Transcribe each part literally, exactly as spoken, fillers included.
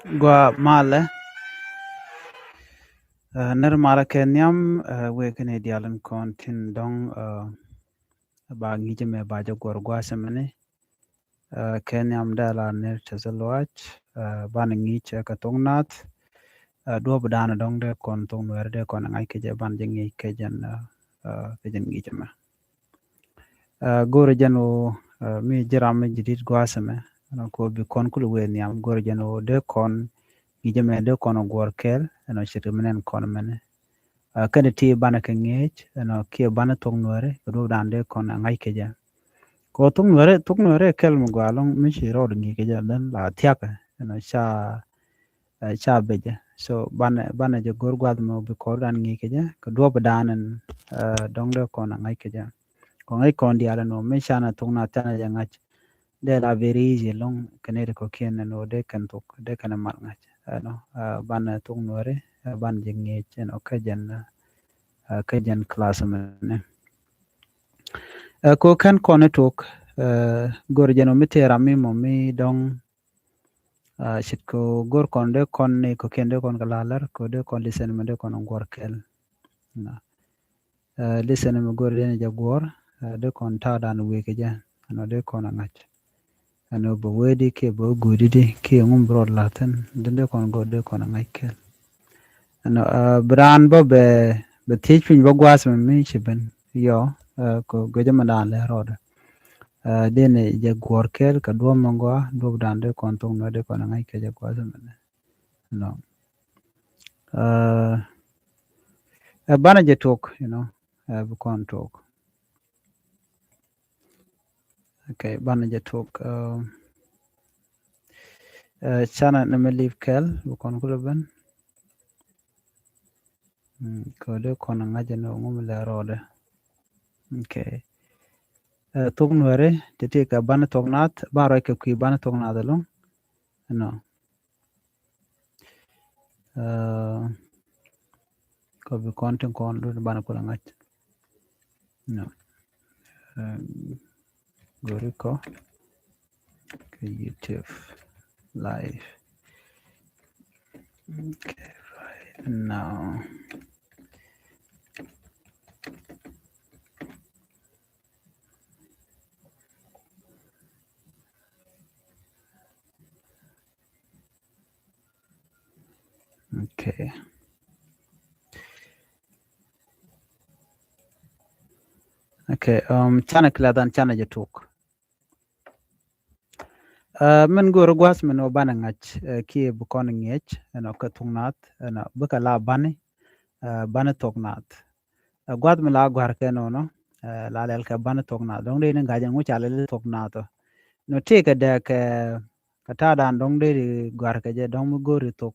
Gua malɛ. Ɛ, nɛr malɛ kɛ nhiam, ɛ, wëë kɛn i̱ diaal in kɔn tin dɔ̱ŋ, ɛ, ba ŋi̱i̱cɛ mɛ ba jɛ guɔ̱r gua̱a̱th ɛmɛni. Ɛ, kɛ nhiam dee la nɛr tɛth luaac, ɛ, banɛ ŋi̱i̱c ɛ kɛ thok naath. Ɛ, duɔ̱ɔ̱p dan dɔ̱ŋ dee kɔn thok nuɛɛri dee kɔn ŋa̱c kɛ jɛ banɛ jɛ ŋi̱i̱c kɛ jɛn, ɛ, ɛ, kɛ jɛn ŋi̱i̱cɛ mɛ. Ɛ, go̱o̱rɛ jɛn ɣöö, ɛ, mi ji̱ ram mi ji̱ di̱t gua̱a̱th ɛmɛ, ɛnɔ kɛ ɣöö bi kɔn kulɛ wëë nhiam, go̱o̱rɛ jɛn ɣöö dee kɔn ŋi̱i̱cɛ mɛ dee kɔn guɔ̱r kɛɛl, ɛnɔ ce̱tkɛ mi nɛn kɔn mɛnɛ. Ɛ, kɛn ti banɛ kɛ ŋi̱eec, ɛnɔ kiɛ banɛ thok nuɛɛri, kɛ duɔ̱ɔ̱p dan dee kɔn ɛ ŋa̱c kɛ jɛ. Kɛ ɣöö thok nuɛɛri, thok nuɛɛri kɛl mi gɔaa ɛlɔ̱ŋ mi ci rɔɔd ŋi̱i̱c kɛ jɛ, then la thia̱kɛ, ɛnɔ ca, ɛ, ca becɛ. So banɛ, banɛ jɛ go̱r gua̱a̱th mɛ bi kɔr dan ŋi̱i̱c kɛ jɛ, kɛ duɔ̱ɔ̱p dan ɛn, ɛ, dɔ̱ŋ dee kɔn ɛ ŋa̱c kɛ jɛ. Kɔn ŋäc kɔn diaal ɛn ɣöö mi canɛ thok naath canɛ jɛ ŋa̱c. Dee la very easy ɛlɔ̱ŋ kɛ nɛy ti kɔ̱kiɛn ɛn ɣöö dee kɛn thok, dee kɛn mal ŋa̱c. Ɛnɔ, ɛ, banɛ thok nuɛɛri, ɛ, banɛ jɛ ŋi̱eec ɛnɔ kä jɛn, ɛ, kä jɛn class mɛnɛ. Ɛ, kɛ ɣöö kɛn kɔn i̱ tok, ɛ, go̱r jɛn ɣöö mi tëë ram mi mɔ mi dɔ̱ŋ, ɛ, ce̱tkɛ ɣöö go̱r kɔn dee kɔn ni kɔ̱kiɛn dee kɔn kɛ la lär kɛ ɣöö dee kɔn listen mɛ dee kɔn guɔ̱r kɛɛl. Nɔ. Ɛ, listen mɛ go̱r dee ni jɛ guɔ̱r, ɛ, dee kɔn ta̱a̱ dan wëë kɛ jɛ, ɛnɔ dee kɔn ɛ ŋa̱c. Ɛnɔ bɛ wee di kiɛ bɛ wee guudi di kiɛ ŋum bi rɔɔd la̱thin, dee, dee kɔn go̱r dee kɔn ɛ ŋa̱c kɛɛl. Ɛnɔ, ɛ, bi raan bä bɛ, bɛ thiec piny bä gua̱a̱th mɛ mi ci ben yɔ, ɛ, kɛ guecä mɛ dan lɛ rɔɔdɛ. Ɛ, dee ni jɛ guɔ̱r kɛɛl kɛ duɔ̱ɔ̱p mɛ gɔaa, duɔ̱ɔ̱p dan dee kɔn thok nuɛɛri dee kɔn ɛ ŋa̱c kɛ jɛ gua̱a̱th mɛ nɛ. Nɔ. Ɛ, ɛ, banɛ jɛ tok, you know, ɛ, bi kɔn tok. Okay, banɛ jɛ tok. Ɛ, ɛ, canɛ ni mɛ live kɛɛl, bi kɔn kulɛ ben. Mm, kɛ ɣöö dee kɔn ɛ ŋa̱c ɛn ɣöö ŋum lɛ rɔɔdɛ. Okay. Ɛ, thok nuɛɛri, ti ti kɛ banɛ thok naath, banɛ ruac kɛ kui̱ banɛ thok naath ɛlɔ̱ŋ. Ɛnɔ. Ɛ, kɔ bi kɔn tin kɔn dut banɛ kulɛ ŋa̱c. Nɔ. Ɛ, go̱ri kɔ kɛ YouTube live. Okay, right now. Okay. Okay, um, canɛ kila dan canɛ jɛ tok. Ɛ, min go̱o̱r gua̱a̱th min ɣöö banɛ ŋa̱c, ɛ, kiɛ bi kɔn ŋi̱eec, ɛnɔ kɛ thok naath, ɛnɔ bikɛ la bani, ɛ, bani thok naath. Ɛ, gua̱a̱th min la gua̱a̱r kɛ nɔnɔ, ɛ, la lɛl kɛ bani thok naath. Dɔ̱ŋ dee ni ga̱c ɛn ŋu ca lɛl thok naath ɔ. Nɔ tëëkɛ dee kɛ, kɛ ta̱a̱ dan dɔ̱ŋ dee di gua̱a̱r kɛ jɛ dɔ̱ŋ mi go̱o̱ri thok,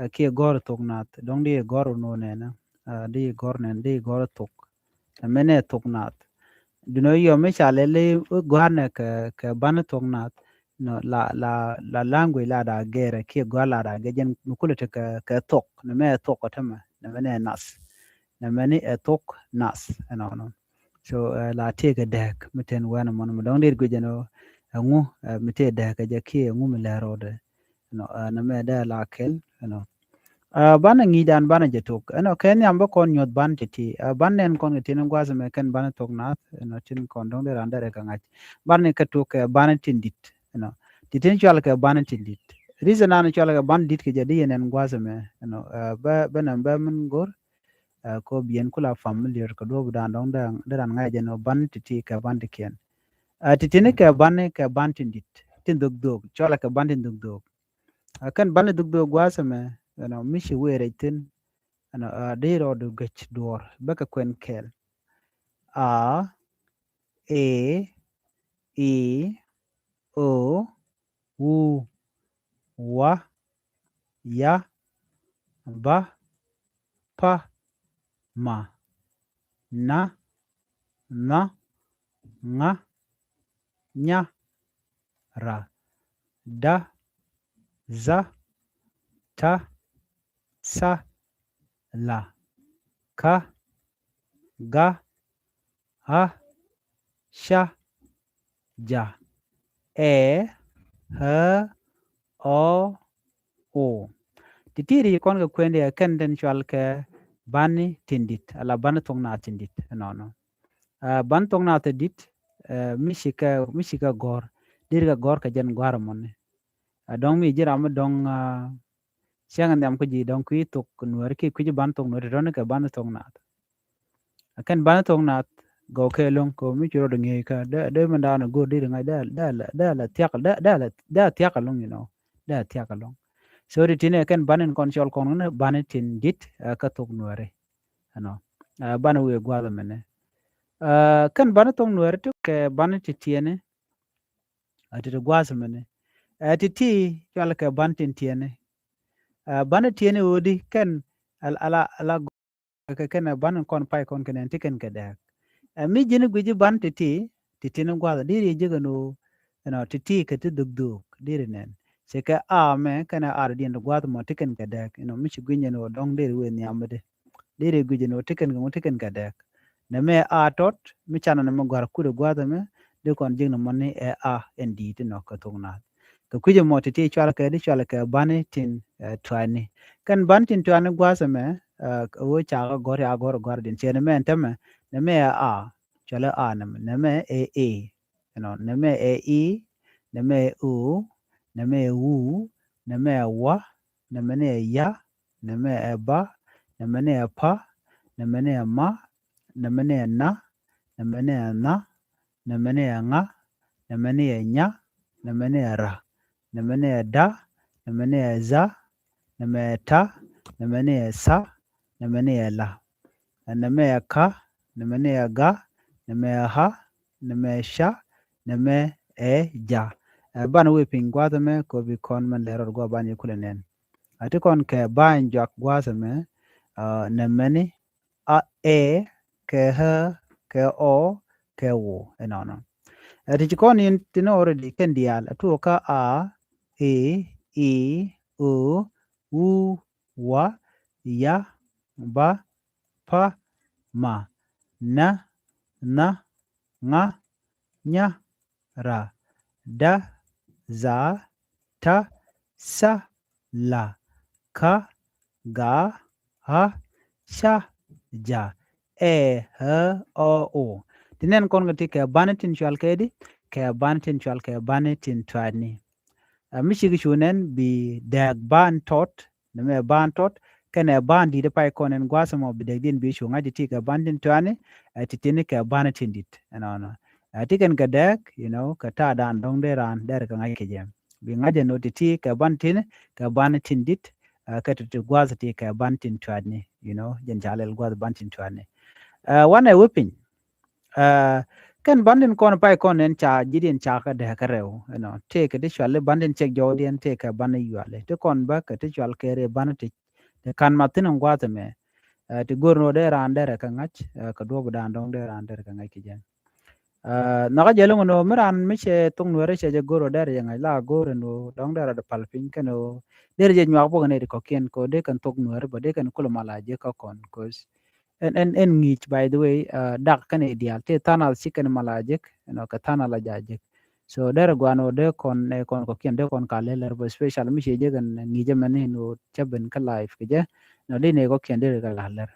ɛ, kiɛ gɔ̱r thok naath. Dɔ̱ŋ dee gɔ̱r nɔ nɛnɛ, ɛ, dee gɔ̱r nɛn, dee gɔ̱r thok. Ɛ mɛnɛ thok naath. Dunɔ yɔ mi ca lɛl i̱ gua̱a̱r nɛ kɛ, kɛ bani thok naath. Nɔ la, la, la language la da gɛrɛ kiɛ gua̱a̱r la da gɛr jɛn mi kulɛ te kɛ, kɛ thok. Nɛ mɛ ɛ thok ɔ tämɛ. Nɛ mɛnɛ ɛ nath. Nɛ mɛni ɛ thok nath. Ɛnɔnɔ. So, ɛ, la tëëkɛ dääk mi ten wɛn ɛmɔn mi dɔ̱ŋ dee guic ɛn ɣöö ɛŋu, ɛ, mi tëë dääk ɛ jɛ kiɛ ɛŋu mi lɛr rɔɔdɛ. Ɛnɔ, ɛ, nɛ mɛ dee la kɛl, ɛnɔ. Ɛ, banɛ ŋi̱i̱c dan banɛ jɛ tok. Ɛnɔ, kɛ nhiam bä kɔn nyuɔ̱th ban ti̱ti̱. Ɛ, ban nɛn kɔn kɛ tin gua̱a̱th ɛmɛ kɛn banɛ thok naath, ɛnɔ, tin kɔn dɔ̱ŋ dee raan derɛ kɛ ŋa̱c. Banɛ kɛ tok kɛ banɛ tin di̱t, ɛnɔ. Ti tin cual kɛ banɛ tin di̱t. Reason an cual kɛ banɛ di̱t kɛ jɛ di yɛn ɛn gua̱a̱th ɛmɛ, ɛnɔ, ɛ, bä, bä nɛm bä min go̱r, ɛ, kɔ biɛn kula familiar kɛ duɔ̱ɔ̱p dan dɔ̱ŋ dee, dee raan ŋa̱c jɛ nɔ ban ti̱ti̱ kɛ ban ti kiɛn. Ɛ, ti̱ti̱ni kɛ ban, kɛ ban tin di̱t. Tin dhok dhok. Cualɛ kɛ ban tin dhok dhok. Ɛ, kɛn ban tin dhok dhok gua̱a̱th ɛmɛ, ɛnɔ, mi ci wëë rɛc thi̱n, ɛnɔ, ɛ, dee rɔɔdu gec duɔ̱ɔ̱r. Bä kɛ kuɛn kɛɛl. A, e, i, o, u, wa, ya, ba, pa, ma, na, nha, ŋa, nya, ra, da, dha, ta, tha, la, ka, ga, ɣa, ca, ja, ɛ, ɣä, ɔ, o. Ti̱ti̱ ri kɔn kɛ kuɛn di ɛ kɛn tin cual kɛ bani tin di̱t, ala bani thok naath tin di̱t ɛnɔnɔ. Ɛ, bani thok naath tin di̱t, ɛ, mi cikɛ, mi cikɛ gɔ̱r, deri kɛ gɔ̱r kɛ jɛn gua̱r mɔni. Ɛ, dɔ̱ŋ mi ji̱ ram mi dɔ̱ŋ, ɛ, cäŋ nhiam kä ji̱ dɔ̱ŋ kui̱ thok nuɛri kiɛ kui̱ ji̱ bani thok nuɛri tɔ̱ni kɛ bani thok naath. Ɛ kɛn bani thok naath gɔw kɛ lo̱ŋ kɛ mi ci rɔɔd ŋi̱eec kä dee, dee mi daanɔ go̱o̱r deri ŋa̱c dee, dee, dee la thiak, dee, dee la, dee thiak ɛlɔ̱ŋ, you know. Dee thiak ɛlɔ̱ŋ. So ti̱ti̱ni ɛ kɛn bani kɔn cɔl kɔn ni bani tin di̱t, ɛ, kä thok nuɛri. Ɛnɔ. Ɛ, bani wëë gua̱a̱th ɛmɛnɛ. Ɛ, kɛn bani thok nuɛri ti kɛ bani ti tiɛni. Ɛ, ti ti gua̱a̱th ɛmɛnɛ. Ɛ, ti̱ti̱ cual kɛ bani tin tiɛni. Ɛ, bani tiɛni ɣöödi kɛn ala, ala, ala kɛ kɛn ɛ bani kɔn pay kɔn kɛ nɛn ti kɛn kɛ dɛɛk. Ɛ, mi ji̱n gui̱ci bani ti̱ti̱, ti̱ti̱ni gua̱a̱th deri ji̱ kɛn ɣöö, you know, ti̱ti̱ kɛ ti dhuk dhuk deri nɛn. Cɛ kɛ a mɛ kɛnɛ a diɛn ti gua̱a̱th mɔ ti kɛn kɛ dɛɛk, you know, mi ci gui̱ny ɛn ɣöö dɔ̱ŋ deri wëë nhiam mi di. Deri gui̱c ɛn ɣöö ti kɛn kɛ ŋu ti kɛn kɛ dɛɛk. Nɛmɛ a tɔt, mi canɛ nɛmɛ gua̱r kut ɛ gua̱a̱th ɛmɛ, dee kɔn ji̱n nɛmɔ ni ɛ a ɛn di̱i̱t inɔ kɛ thok naath. Kɛ kui̱c ɛmɔ ti̱ti̱ cual kɛ di cual kɛ bani tin, ɛ, tuani. Kɛn bani tin tuani gua̱a̱th ɛmɛ, ɛ, ɣöö ca kɛ gɔ̱r ya gɔ̱r gɔ̱r din. Cɛ nɛmɛ ɛn tämɛ, nɛmɛ ɛ a, cual ɛ a nɛmɛ, nɛmɛ ɛ e. You know, nɛmɛ ɛ i, nɛmɛ ɛ u, nɛmɛ ɛ u, nɛmɛ ɛ wa, nɛmɛ ni ɛ ya, nɛmɛ ɛ ba, nɛmɛ ni ɛ pa, nɛmɛ ni ɛ ma, nɛmɛ ni ɛ na, nɛmɛ ni ɛ nha, nɛmɛ ni ɛ ŋa, nɛmɛ ni ɛ nya, nɛmɛ ni ɛ ra, nɛmɛ ni ɛ da, nɛmɛ ni ɛ dha, nɛmɛ ɛ ta, nɛmɛ ni ɛ tha, nɛmɛ ni ɛ la. Ɛ, nɛmɛ ɛ ka, nɛmɛ ni ɛ ga, nɛmɛ ɛ ha, nɛmɛ ɛ ca, nɛmɛ ɛ ja. Ɛ, banɛ wee piny gua̱a̱th ɛmɛ kɛ ɣöö bi kɔn mɛn lɛr rɔɔd gua̱a̱th banɛ kulɛ nɛn. A ti kɔn kɛ ba̱ny juak gua̱a̱th ɛmɛ, ɛ, nɛmɛ ni a, ɛ, kɛ ɣä, kɛ ɔ, kɛ wu, ɛnɔnɔ. Ɛ, ti ci kɔn in ti ni already kɛn diaal, a tuɔɔkä a, i, i, o, u, wa, ya, ba, pa, ma, na, nha, ŋa, nya, ra, da, dha, ta, tha, la, ka, ga, ɣa, ca, ja, ɛ, ɣä, ɔ, o. Ti nɛn kɔn kɛ ti kɛ bani tin cual kɛ di, kɛ bani tin cual kɛ bani tin tuani. Ɛ, mi cik cu nɛn bi dɛɛk ban tɔt, nɛmɛ ban tɔt, kɛnɛ ban di̱t pay kɔn ɛn gua̱a̱th ɛmɔ bi dɛɛk din bi cu ŋa̱c ti kɛ ban tin tuani, ɛ, ti tini kɛ ban tin di̱t, ɛnɔnɔ. Ɛ, ti kɛn kɛ dɛɛk, you know, kɛ ta̱a̱ dan dɔ̱ŋ dee raan dɛr kɛ ŋa̱c kɛ jɛ. Bi ŋa̱c ɛn ɣöö ti ti kɛ ban tin, kɛ ban tin di̱t, ɛ, kɛ ti ti gua̱a̱th ti kɛ ban tin tuani, you know, jɛn ca lɛl gua̱a̱th ban tin tuani. Ɛ, wanɛ wee piny. Ɛ, kɛn ban tin kɔn pay kɔn nɛn ca ji̱ diɛn ca kɛ dɛɛ kɛ rɛw, you know, tëë kɛ ti cual i̱ ban tin cɛk jɔw diɛn tëë kɛ ban i̱ yuali. Ti kɔn bä kɛ ti cual kɛ rɛw ban ti, ti kan ma thi̱n in gua̱a̱th ɛmɛ. Ɛ, ti go̱r ni wä dee raan derɛ kɛ ŋa̱c, ɛ, kɛ duɔ̱p dan dɔ̱ŋ dee raan derɛ kɛ ŋa̱c kɛ jɛ. Ɛ, nhɔkä jɛ lo̱ŋ ni wä mi raan mi cɛ thok nuɛri cɛ jɛ go̱r wä derɛ jɛ ŋa̱c la go̱r ni wä dɔ̱ŋ derɛ dee pal piny kɛn wä derɛ jɛ nyuak bok ni ti kɔ̱kiɛn kɛ wä dee kɛn thok nuɛri bä dee kɛn kulɛ mal a jɛ kä kɔn, 'cause ɛn, ɛn, ɛn ŋi̱i̱c, by the way, ɛ, dak kɛn i̱ diaal ti tha̱a̱ŋ nath ci kɛn mal a jek, you know, kɛ tha̱a̱ŋ nath la ja jek. So derɛ guan wä dee kɔn, ɛ, kɔn kɔ̱kiɛn dee kɔn ka lɛl lɛr bä, especially mi ci jek ɛn ŋi̱i̱c ɛmɛn in wä cä ben kä live kɛ jɛ, you know, dee ni kɔ̱kiɛn dee kɛ la lɛr.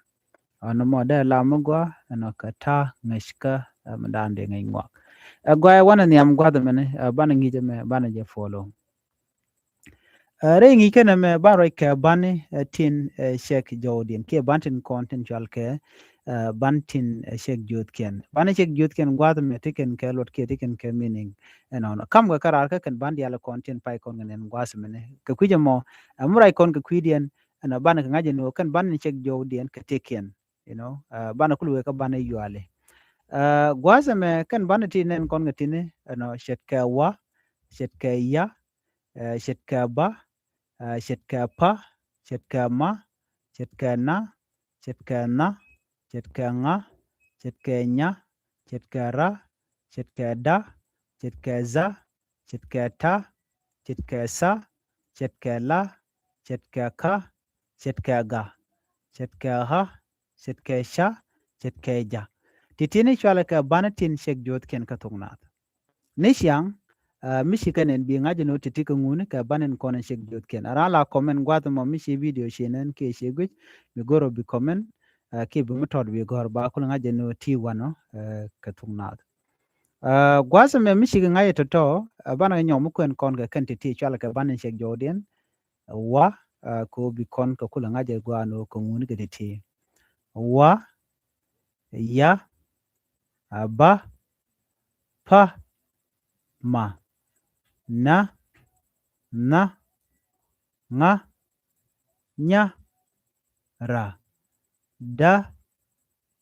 Ɔn mɔ dee la mi gua, you know, kɛ ta̱a̱ ŋäc kä, ɛ, mi daan dee ŋäc ŋuak. Ɛ, gua ɛ wanɛ nhiam gua̱th ɛmɛn, ɛ, banɛ ŋi̱i̱c ɛmɛ, banɛ jɛ follow. Ɛ, rɛy ŋi̱i̱c kɛn ɛmɛ ban ruac kɛ bani, ɛ, tin, ɛ, cɛk jɔwdiɛn kiɛ ban tin kɔn tin cual kɛ, ɛ, ban tin, ɛ, cɛk jiöthkiɛn. Bani cɛk jiöthkiɛn gua̱a̱th ɛmɛ ti kɛn kɛ luɔt kiɛ ti kɛn kɛ meaning. Ɛnɔnɔ. Kam kɛ kɛ raar kä kɛn ban diaal kɔn tin pay kɔn kɛ nɛn gua̱a̱th ɛmɛnɛ. Kɛ kui̱c ɛmɔ, ɛ, mi ruac kɔn kɛ kui̱diɛn, ɛnɔ banɛ kɛ ŋa̱c ɛn ɣöö kɛn ban ni cɛk jɔwdiɛn kɛ tëëkiɛn. You know, ɛ, banɛ kul wee kä banɛ yuali. Ɛ, gua̱a̱th ɛmɛ kɛn banɛ ti nɛn kɔn kɛ tini, ɛnɔ, ce̱tkɛ wa, ce̱tkɛ ya, ɛ, ce̱tkɛ ba, ɛ, ce̱tkɛ pa, ce̱tkɛ ma, ce̱tkɛ na, ce̱tkɛ nha, ce̱tkɛ ŋa, ce̱tkɛ nya, ce̱tkɛ ra, ce̱tkɛ da, ce̱tkɛ dha, ce̱tkɛ ta, ce̱tkɛ tha, ce̱tkɛ la, ce̱tkɛ ka, ce̱tkɛ ga, ce̱tkɛ ɣa, ce̱tkɛ ca, ce̱tkɛ ja. Ti tini cualɛ kɛ banɛ tin cɛk jiöthkiɛn kä thok naath. Ni ciaŋ, Ɛ, mi ci kɛn ɛn bi ŋa̱c ɛn ɣöö ti̱ti̱ kɛ ŋuni kɛ ban in kɔn in cek jiöthkiɛn. Ɛ ran la comment gua̱th ɛmɔ mi ci video ci nɛn kiɛ ci guic, bi go̱r ɔ bi comment, ɛ, kiɛ bi mi tɔt bi gɔ̱r ba kul ŋa̱c ɛn ɣöö ti wanɔ, ɛ, kɛ thuk naath. Ɛ, gua̱th ɛmɛ mi ci kɛ ŋa̱c ɛ tɔ̱tɔ̱, ɛ, banɛ kɛ nyɔk mi kuɛn kɔn kɛ kɛn ti̱ti̱ cual kɛ ban in cek jɔwdiɛn. Ɛ, wa, ɛ, kɛ ɣöö bi kɔn kɛ kul ŋa̱c ɛ gua̱a̱n ɣöö kɛ ŋuni kɛ ti̱ti̱. Wa, ya, a ba, pa, ma, na, nha, ŋa, nya, ra, da,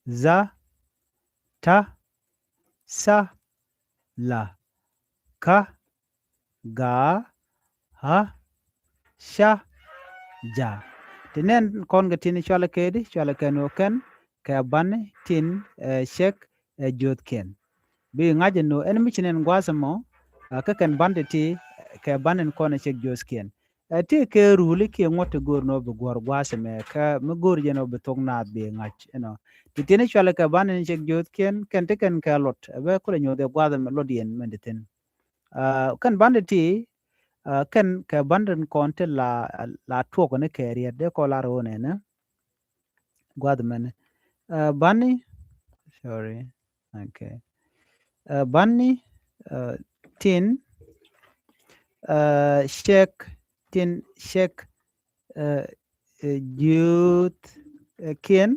dha, ta, tha, la, ka, ga, ɣa, ca, ja. Ti nɛn kɔn kɛ tin cualɛ kɛ di, cualɛ kɛ ni ɣöö kɛn kɛ bani tin, ɛ, cek, ɛ, jiöthkiɛn. Bi ŋa̱c ɛn ɣöö ɛn mi ci nɛn gua̱a̱th ɛmɔ, ɛ, kä kɛn ban ti̱ti̱, ɛ, kɛ ban in kɔn ɛ cek jiöthkiɛn. Ɛ, ti kɛ ruli kiɛ ŋuɔ̱t ti go̱o̱r ni ɣöö bi guɔ̱r gua̱a̱th ɛmɛ, kä mi go̱o̱r jɛn ɣöö bi thok naath bi ŋa̱c ɛnɔ. Ti tin cualɛ kɛ ban in cek jiöthkiɛn, kɛn ti kɛn kɛ luɔt, ɛ, bɛ kulɛ nyuɔth ɛ gua̱a̱th ɛmɛ luɔt yɛn mɛn ti thi̱n. Ɛ, kɛn ban ti̱ti̱, ɛ, kɛn kɛ ban tin kɔn ti la, la tuɔk ni kɛ riɛt, dee kɔn lar ɣöö nɛnɛ. Gua̱th mɛnɛ. Ɛ, bani, sorry. Okay. Ɛ, bani, ɛ, tin, ɛ, cek, tin cek, ɛ, ɛ, jiöth, ɛ, kiɛn,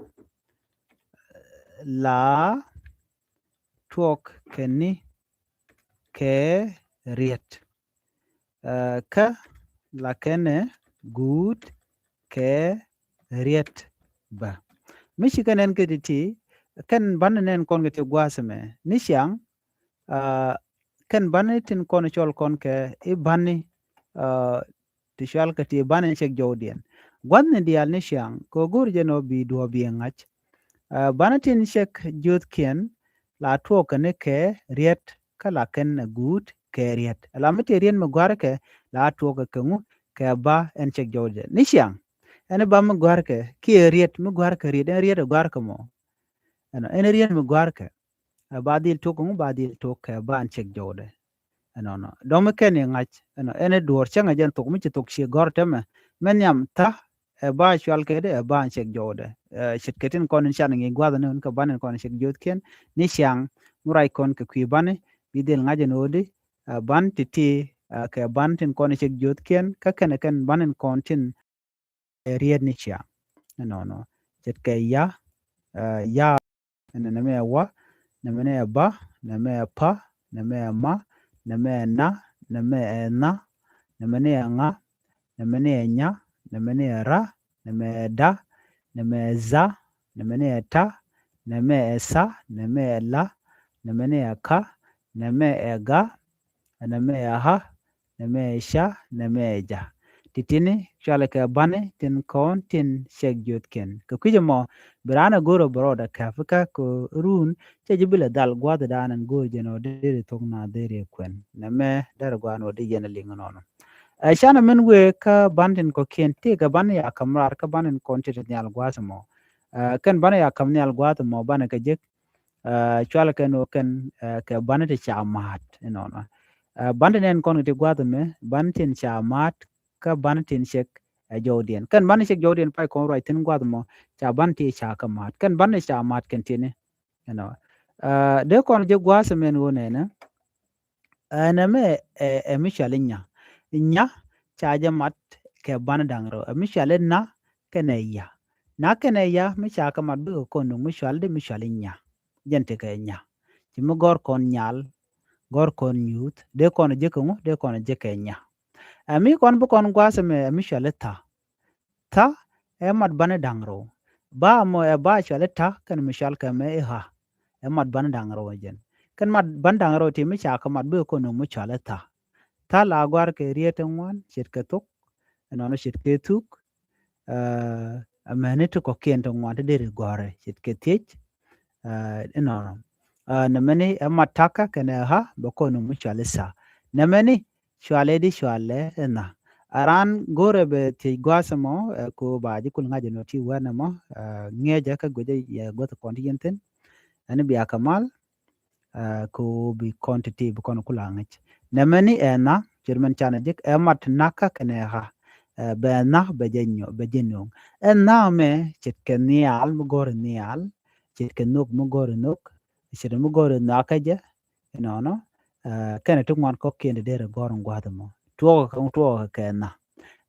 la tuɔk kɛ ni kɛ riɛt. Ɛ, kä la kɛnɛ guut kɛ riɛt bä. Mi ci kɛ nɛn kɛ ti̱ti̱, kɛn bani nɛn kɔn kɛ ti gua̱a̱th ɛmɛ. Ni ciaŋ, ɛ, kɛn bani tin kɔn cɔl kɔn kɛ i̱ bani, ɛ, ti cual kɛ ti bani cek jɔwdiɛn. Gua̱thni diaal ni ciaŋ, kɛ ɣöö go̱o̱r jɛn ɣöö bi duɔ̱ɔ̱p bi ŋa̱c. Ɛ, bani tin cek jiöthkiɛn, la tuɔɔk kɛ ni kɛ riɛt, kä la kɛn ɛ guut kɛ riɛt. Ala mi tëë riɛt mi gua̱rkɛ, la tuɔɔk kɛ ŋu, kɛ ba ɛn cek jɔwdɛ. Ni ciaŋ, ɛn ba mi gua̱rkɛ, kiɛ riɛt mi gua̱rkɛ riɛt, ɛn riɛt ɛ gua̱rkɛ mɔ. Ɛnɔ, ɛn riɛt mi gua̱rkɛ. Ɛ ba dhil tuɔɔk kɛ ŋu, ba dhil tuɔɔk kɛ ba ɛn cek jɔwdɛ. Ɛnɔnɔ. Dɔ̱ŋ mi kɛn i̱ ŋa̱c, ɛnɔ, ɛn i̱ duɔ̱ɔ̱r cäŋɛ jɛn thok mi ci thok ci gɔ̱r tɛmɛ. Mɛ nhiam tha̱, ɛ ba cual kɛ dee, ɛ ba ɛn cek jɔwdɛ. Ɛ, ce̱tkɛ tin kɔn in can ŋi̱i̱c gua̱th ni wun kɛ ban in kɔn in cek jiöthkiɛn. Ni ciaŋ, mi ruac kɔn kɛ kui̱ bani, bi dhil ŋa̱c ɛn ɣöödi, ɛ, ban ti̱ti̱, ɛ, kɛ ban tin kɔn in cek jiöthkiɛn, kä kɛn ɛ kɛn ban in kɔn tin ɛ riɛt ni ciaŋ. Ɛnɔnɔ. Ce̱tkɛ ya, ɛ, ya, ɛnɛ nɛmɛ ɛ wa, nɛmɛ ni ɛ ba, nɛmɛ ɛ pa, nɛmɛ ɛ ma, nɛmɛ ɛ na, nɛmɛ ɛ nha, nɛmɛ ni ɛ ŋa, nɛmɛ ni ɛ nya, nɛmɛ ni ɛ ra, nɛmɛ ɛ da, nɛmɛ ni ɛ dha, nɛmɛ ɛ tha, nɛmɛ ɛ la, nɛmɛ ni ɛ ka, nɛmɛ ɛ ga, nɛmɛ ɛ ɣa, nɛmɛ ɛ ca, nɛmɛ ɛ ja. Ti̱ti̱ni cualɛ kɛ bani tin kɔn tin cek jiöthkiɛn. Kɛ kui̱c ɛmɔ, bi raan ɛ go̱o̱r ɛ bɛ rɔɔdɛ kɛp kä kɛ run, cɛ ji̱ bi lɛ dhal gua̱thdan ɛn go̱o̱r jɛn ɔ deri thok na deri kuɛn. Nɛmɛ derɛ gua̱a̱n ɔ di yɛn ɛ liŋ ɛnɔnɔ. Ɛ, canɛ min wee kä ban tin kɔ̱kiɛn, ti kɛ ban ya käm raar kä ban tin kɔn ti ti nhial gua̱a̱th ɛmɔ. Ɛ, kɛn ban ya käm nhial gua̱a̱th ɛmɔ banɛ kɛ jek, ɛ, cual kɛn ɣöö kɛn, ɛ, kɛ bani ti ca ma̱a̱t inɔnɔ. Ɛ, bani ti nɛn kɔn kɛ ti gua̱a̱th ɛmɛ, bani tin ca ma̱a̱t, kä bani tin cek, ɛ, jɔwdiɛn. Kɛn bani cek jɔwdiɛn pay kɔn ruac thi̱n gua̱a̱th ɛmɔ, ca bani ti ca kɛ ma̱a̱t. Kɛn bani ca ma̱a̱t kɛn ti̱ni, you know. Ɛ, dee kɔn jɛ gua̱a̱th ɛmɛn ɣöö nɛnɛ, ɛ, nɛmɛ, ɛ, ɛ mi cuali nya. Nya, ca jɛ mat kɛ bani da̱ŋ rɛw. Ɛ mi cuali na, kɛnɛ ya. Na kɛnɛ ya, mi ca kɛ mat bikɛ kɔn nuŋ mi cuali di mi cuali nya. Jɛn tekɛ nya. Ci mi gɔr kɔn nyal, gɔr kɔn nyuuth, dee kɔn jɛ kɛ ŋu, dee kɔn jɛ kɛ nya. Ɛ mi kɔn bi kɔn gua̱a̱th ɛmɛ, ɛ mi cuali tha. Tha, ɛ mat bani da̱ŋ rɛw. Ba mɔ ɛ ba cuali tha, kɛn mi cual kɛ mɛ i̱ ɣa. Ɛ mat bani da̱ŋ rɛw jɛn. Kɛn mat bani da̱ŋ rɛw ti mi ca kɛ mat bikɛ kɔn nuŋ mi cuali tha. Tha la gɔ̱a̱r kɛ riet ti ŋuan, ce̱tkɛ thok, ɛnɔnɔ ce̱tkɛ thuk, ɛ, amäni ti kɔ̱kiɛn ti ŋuan ti deri gɔ̱a̱rɛ, ce̱tkɛ thiec, ɛ, ɛnɔnɔ. Ɛ, nɛmɛni ɛ mat thakä kɛnɛ ɣa, bɛ kɔn nuŋ mi cuali tha. Nɛmɛni, cuali di cuali ɛ na. A raan go̱o̱rɛ bɛ thiec gua̱a̱th ɛmɔ, ɛ, ko ba ji̱ kul ŋa̱c ɛnɔ ti wɛn ɛmɔ, ɛ, ŋi̱eecä kä guicä yɛ guäth kɔn ti yɛn thi̱n. Ɛn bia kɛ mal, Ɛ, kɛ ɣöö bi kɔn ti̱ti̱ bi kɔn kula ŋäc. Nɛmɛ ni ɛ nha, ce̱t mɛn canɛ jek, ɛ mat nakä kɛnɛ ɣä. Ɛ, bɛ nha bɛ jɛ nyɔ, bɛ jɛ nööŋ. Ɛ nha mɛ, ce̱tkɛ nhial, mi gɔ̱r nhial, ce̱tkɛ nhök, mi gɔ̱r nhök, ce̱t mi gɔ̱r nakä jɛ, inɔnɔ, ɛ, kɛnɛ ti ŋuan kɔ̱kiɛn ti derɛ gɔ̱r in gua̱a̱th ɛmɔ. Tuɔɔkɛ kɛ, tuɔɔkɛ kɛ nha.